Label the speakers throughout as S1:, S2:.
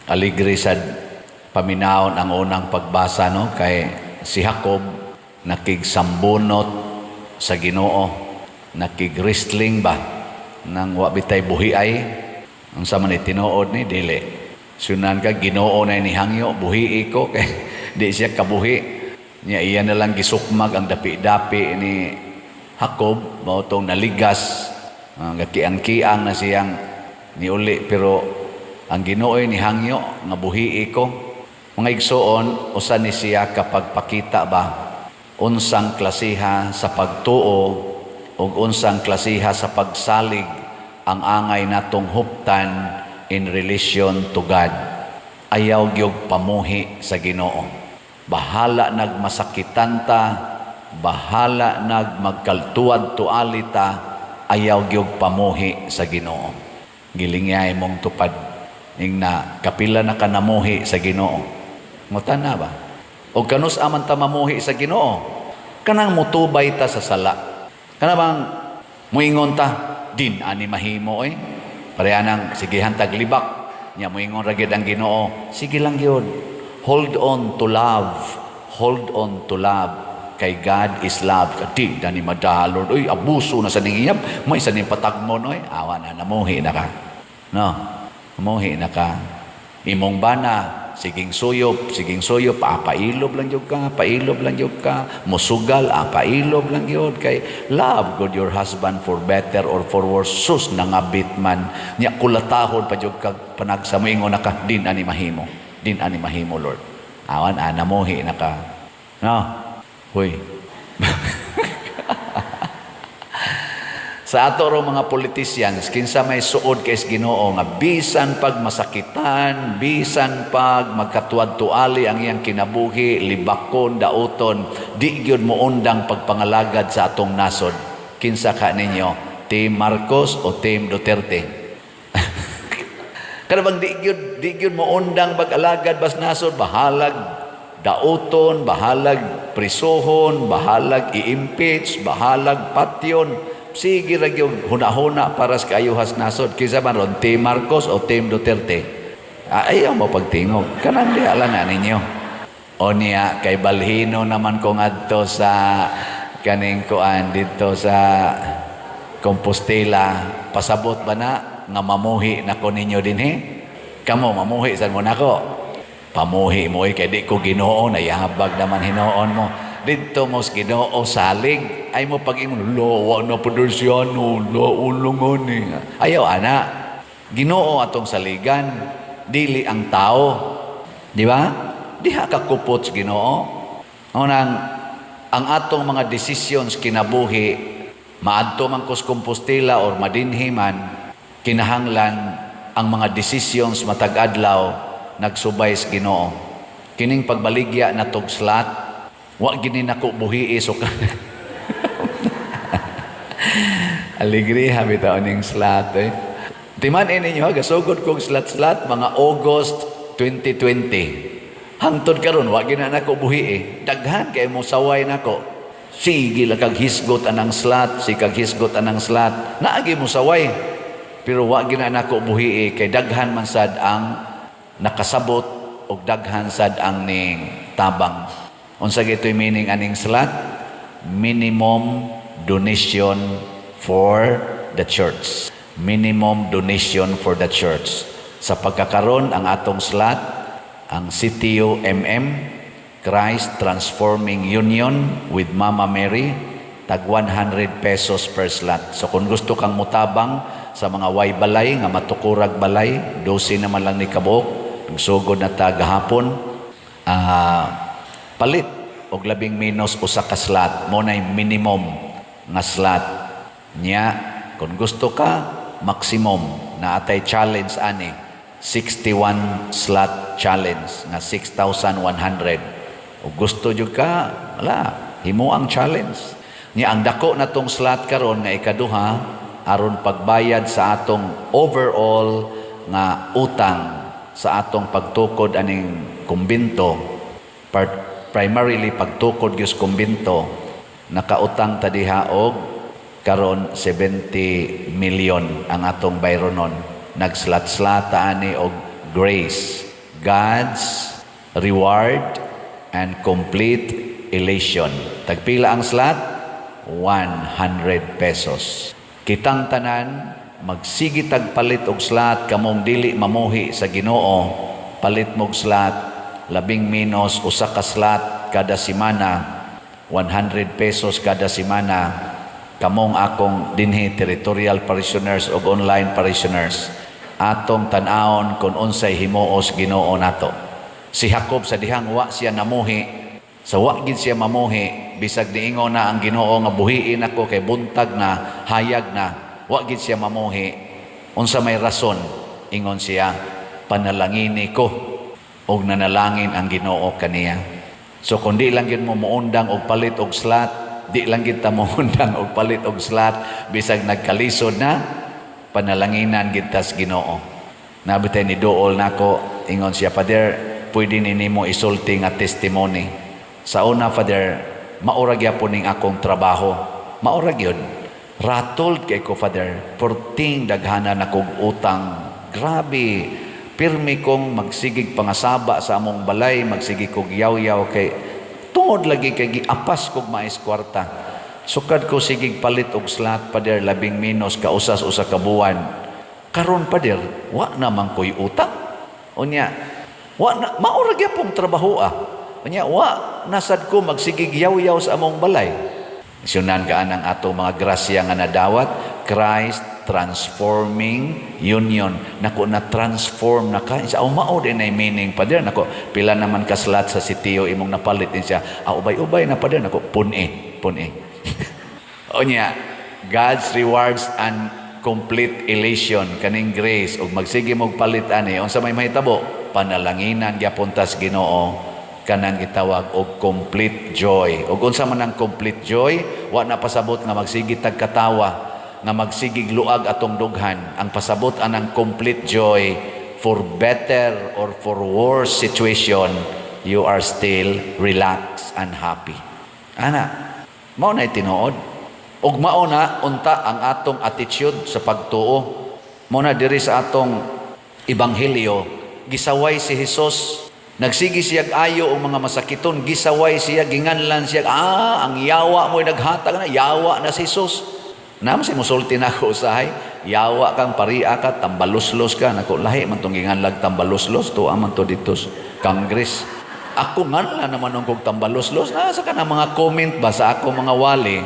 S1: Aligre sad paminawon ang unang pagbasa, no, kay si Jacob nakigsambunot sa Ginoo, nakig-wrestling ba nang wa bitay buhi ay unsa man ni tinuod ni dili. Sunan ka Ginoo na ni hangyo buhi ko kay di siya kabuhi niya, iya na lang gisukmag ang dapi-dapi ni Jacob, mao tong naligas, gakiang-kiang na siyang niuli, pero ang Ginoo ni hangyo nga buhi ko. Mga igsoon, usa ni siya kapag pakita ba unsang klasiha sa pagtuo ug unsang klasiha sa pagsalig ang angay natong huptan in relation to God. Ayaw gyud pamuhi sa Ginoo. Bahala nagmasakitan ta, bahala nag magkaltuad tuali ta, ayaw gyud pamuhi sa Ginoo. Gilingyay mong tupad. Ing na kapila na ka namuhi sa Ginoo. Ngutan na ba? O kanus aman ta mamuhi sa Ginoo? Kanang mutubay ta sa sala. Kana bang muingon ta, din ani mahimo eh. Pareha nang sigihan taglibak. Nya muingon ra gyud ang Ginoo, sige lang gyud. Hold on to love. Hold on to love. Kay God is love. Di dani madalon. Uy, abuso na sa ning iyab. May sa ning patagmon oy. Awa na, namuhi na ka. No. Namuhi na ka. Imong bana, siging suyop, pailob lang jud ka, pailob lang jud ka, musugal, pailob lang jud kay love God your husband for better or for worse. Sus, nangabit man. Nya kulatahon pa jud kag panagsa, moingon na ka, din ani mahimo. Din ani mahimo, Lord. Awan, namuhi na ka. No? Huy. Sa ato ro mga politicians, kinsa may suod kay Ginoo nga bisan pag masakitan, bisan pag magkatuad-tuali ang iyang kinabuhi, libakon, dauton, di gyud moundang pagpangalagad sa atong nasod. Kinsa ka ninyo? Team Marcos o Team Duterte? Kada bang di gyud moundang pag-alagad bas nasod, bahalag dauton, bahalag prisohon, bahalag i-impeach, bahalag patyon. Sige ra gyud huna-huna para sa kaayuhas nasod. Kinsa man ron, Team Marcos o Team Duterte? Ayaw mo pagtingog. Kanang diha lang na ninyo. O niya, kay balhino naman ko ngadto sa kaning kuan dito sa Compostela. Pasabot ba na nga mamuhi na ko ninyo dinhi? Kamo mamuhi sad mo nako. Pamuhi mo eh, kay di ko Ginoo, nayahabag naman hinuon mo. Didto mo sa Ginoo salig, ay mo pag-ingon, lo, wa na Padersiano, lo, ulungon ni. Ayaw, ana. Ginoo atong saligan, dili ang tao. Di ba? Diha ka kupot sa Ginoo. Unang, ang atong mga decisions kinabuhi, maadto man kos Compostela or madinhi man, kinahanglan ang mga decisions matag adlaw nagsubay sa Ginoo. Kining pagbaligya na tog slot, wa gini nako buhi so alegria bitaw ning slot eh. Timan ninyo ha, gasugod kog slot-slot mga August 2020. Hangtod karon wa gina nako buhi eh. Daghan kay mo saway nako. Sige lang kag hisgot anang slot, si kag hisgot anang slot. Naagi mo saway. Pero wa gina nako buhi eh, kay daghan man sad ang nakasabot og daghan sad ang ning tabang. Unsa gito'y meaning aning slot? Minimum donation for the church. Minimum donation for the church. Sa pagkakaron ang atong slot, ang CTU MM, Christ Transforming Union with Mama Mary, tag 100 pesos per slot. So kung gusto kang mutabang sa mga way balay, nga matukurag balay, 12 naman lang ni kabuok, nagsugod na ta gahapon, palit og labing minus usa ka slot, mo nay minimum nga slot. Nya, kung gusto ka, maximum na atay challenge ani, 61 slot challenge nga 6,100. O gusto jud ka, wala, himo ang challenge. Nya ang dako na tong slot karon nga ikaduha aron pagbayad sa atong overall nga utang sa atong pagtukod aning kumbinto, primarily pagtukod gyud sa kumbinto, nakautang ta diha og karon 70 million ang atong bayronon. Nagslot-slot ani og grace. God's reward and complete elation. Tagpila ang slot? 100 pesos. Kitang tanan, magsige tag palit og slot. Kamong dili mamuhi sa Ginoo, palit mog slot, labing menos usa ka slot kada semana, 100 pesos kada semana. Kamong akong dinhi territorial parishioners ug online parishioners, atong tan-awon kung unsay himuos Ginoo nato. Si Jacob, sa dihang wa siya namuhi, sa wa gid siya mamuhi, bisag niingon na ang Ginoo nga buhiin ako kay buntag na, hayag na, wa gid siya mamuhi. Unsa may rason? Ingon siya, "Panalangini ko," ug nanalangin ang Ginoo kaniya. So kung di lang gyud mo muundang og palit og slot, di lang gid ta muundang og palit og slot bisag nagkalisod na, panalanginan gid tas Ginoo. Nabitay ni duol nako, ingon siya, "Father, pwede ni nimo isulti nga testimony. Sa una, Father, maura gyapon ning akong trabaho. Maura gyud. Rattled kay ko, Father. Perting daghanan akong utang. Grabe. Pirmi kong magsigig pangasaba sa among balay, magsigig kog yaw-yaw kay tungod lagi kay giapas kog mais kwarta. Sukad ko sigig palit og slot, Father, labing menos kausas usa ka buwan. Karon, Father, wa naman ko'y utang. Unya, wa na, maura gyapong trabaho ah. Unya, wa nasad ko magsigig yaw-yaw sa among balay." Sunan ka ang ato mga grasya nga nadawat, Christ transforming union. Nako, na transform na ka. Sa mao din ay meaning, Father. Nako, pila naman ka slot sa sitiyo imong napalit din siya? "Ah, ubay-ubay na, Father." Nako, pun-e, pun-e. Unya, God's rewards and complete elation kaning grace, ug magsige mog palit ani, unsa may mahitabo? Panalanginan gyapon tas Ginoo kanang gitawag og complete joy. Ug unsa man ang complete joy? Wa na pasabot nga magsige tag katawa, nga magsigig luag atong dughan. Ang pasabot anang complete joy, for better or for worse situation, you are still relaxed and happy. Ana mao na tinuod ug mao na unta ang atong attitude sa pagtuo. Mao na diri sa atong ebanghelyo, gisaway si Hesus. Nagsige siya ayo og mga masakiton, gisaway siya, ginganlan siya, "Ah, ang yawa mo'y naghatag na, yawa na si Jesus." Naman si musulti na ako usahay, "Yawa kang paria ka, tambaluslos ka." Nako, lahi man tong ginganlag tambaluslos, tuwa man to dito sa Congress. Ako nganlan naman nung kog tambaluslos, nasa ka na mga comment ba sa ako mga wali.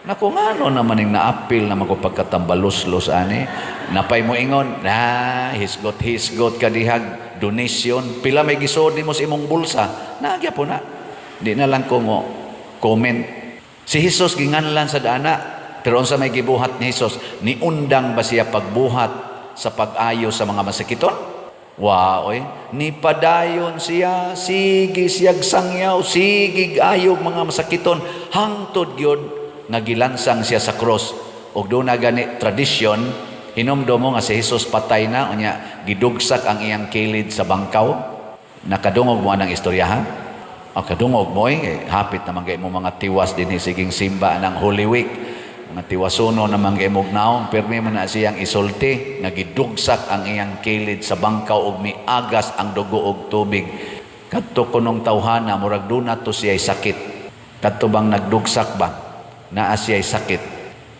S1: Nako, ngano naman ning naapil naman ko pagkatambaluslos ani. Napay mo ingon, na hisgot hisgot ka dihag donation, pila may gisod nimo sa imong bulsa. Nagya po na. Di na lang ko mo comment. Si Jesus ginganlan sa dana, pero unsa may gibuhat ni Jesus? Niundang ba siya pagbuhat sa pag-ayo sa mga masakiton? Wa oy, ni padayon siya, sige siyag sangyaw, sige ayog mga masakiton hangtod gyud nga gilansang siya sa cross. Ug doon na gani tradisyon, hinumdum mo nga si Jesus patay na, unya gidugsak ang iyang kilid sa bangkaw. Nakadungog mo anang istorya, ha? O kadungog mo eh, hapit naman kay mo mga tiwas din siging simba ng Holy Week. Mga tiwasuno naman kay mog naong, pirmi man na siyang isulti nga gidugsak ang iyang kilid sa bangkaw ug miagas ang dugo og tubig. Kadto kunong tawhana, murag doon na to siya'y sakit. Kadto bang nagdugsak ba? Naa siya'y sakit.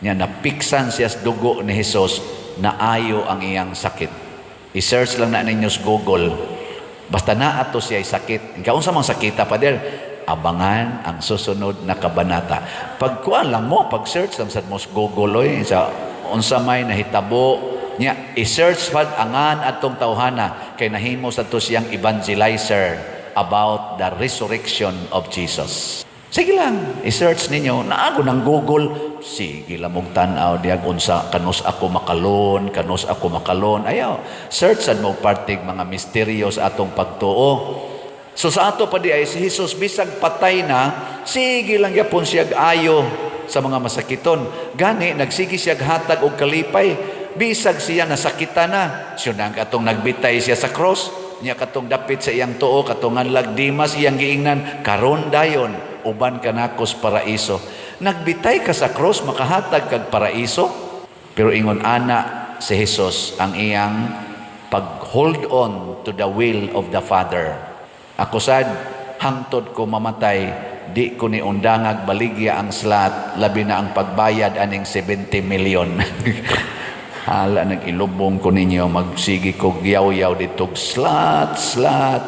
S1: Nya napiksan siya sa dugo ni Jesus, naayo ang iyang sakit. I-search lang na ninyo sa Google. Basta naa to siya'y sakit. Ikaw, unsa mang sakita, Father? Abangan ang susunod na kabanata. Pagkuan lang mo, pag-search lang sad mo sa Google, oy, sa unsa may nahitabo nya, i-search pad angan atong tawhana kay nahimo sa to siyang evangelizer about the resurrection of Jesus. Sige lang, i-search ninyo. Naago ng Google. Sige lang mong tan-aw diag unsa kanus ako makalon, kanus ako makalon. Ayaw, search sad mo partig mga misteryo sa atong pagtuo. So sa ato pa di ay si Jesus bisag patay na, sige lang gyapon siya ayo sa mga masakiton. Gani nagsige siya hatag og kalipay bisag siya nasakitan na. Siya nang katong nagbitay siya sa cross, niya katong dapit sa iyang tuo, katong nganlag Dimas, iyang giingnan, "Karon dayon uban ka nako sa paraiso." Nagbitay ka sa cross, makahatag kag paraiso? Pero ingon ana si Jesus ang iyang Pag hold on to the will of the Father. Ako sad, hangtod ko mamatay, di ko ni undangag baligya ang slot, labi na ang pagbayad aning 70 million. Hala, nag-ilubong ko ninyo, magsigi ko yaw-yaw dito, slot, slot.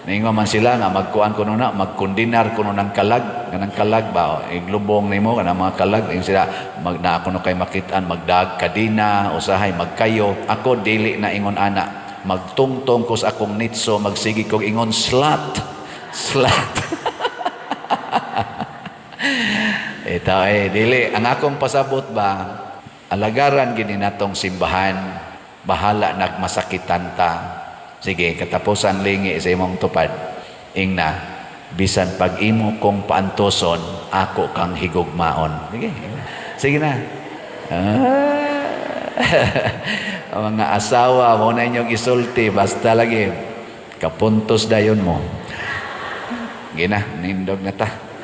S1: Ningo man sila nga magkuan kuno na, magkundinar kuno ng kalag, kanang kalag ba, iglubong nimo kanang mga kalag, ingon sila mag na kuno kay makitaan magdag kadina, usahay magkayo. Ako dili na ingon ana. Magtungtong ko sa akong nitso, magsigi kog ingon slot, slot. Ito eh, dili. Ang akong pasabot ba, alagaran gini natong simbahan, bahala nagmasakitan ta. Sige, katapusan lingi sa imong tupad. Ingna, bisan pag imo kong paantuson, ako kang higugmaon. Sige, sige na. Ah. Ang mga asawa, mo na inyong isulti, basta lagi, kapuntos dayon mo. Gina, nindog na ta.